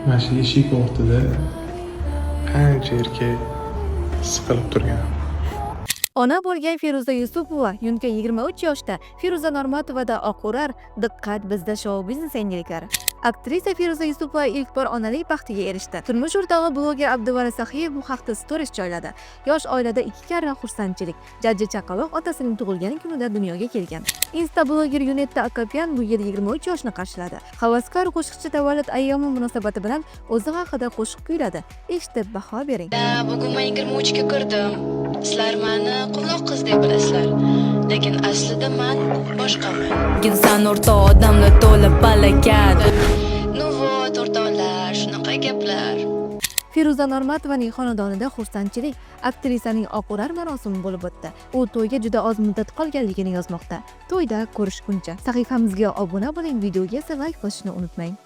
Mana shu eshik ortida qancha erkak siqilib turgan. Ona bo'lgan Feruza Yusupova Yunka 23 yoshda, Feruza Normatovada oq urar, diqqat, bizda shou biznes yangiliklari. Aktrisa Feruza Yusupova ilk bor onalik baxtiga erishdi. Turmush o'rtog'i bloger Abduvali Saxiyev bu haqda stories joyladi. Yosh oilada ikki karra xursandchilik. Jajji chaqaloq otasining tug'ilgan kunida dunyoga kelgan. Insta bloger Yunetta Akopyan bu yil 23 yoshni qarshiladi. Havaskor qo'shiqchi tavallud ayyomi munosabati bilan o'zi haqida qo'shiq kuyladi. Eshitib baho bering. Da, bugun men 23 ga kirdim. Sizlar meni quvnoq qiz deb bilasizlar. Lekin aslida man boshqaman. Inson o'rtoq, odamlar to'la palakat. Ну вот, o'rtoqlar, shunaqa gaplar. Feruza Normatovaning xonadonida xursandchilik, aktrisaning oq urar marosimi bo'lib o'tdi. U to'yga juda oz muddat qolganligini yozmoqda. To'yda ko'rishguncha. Sahifamizga obuna bo'ling, videoga esa layk bosishni unutmang.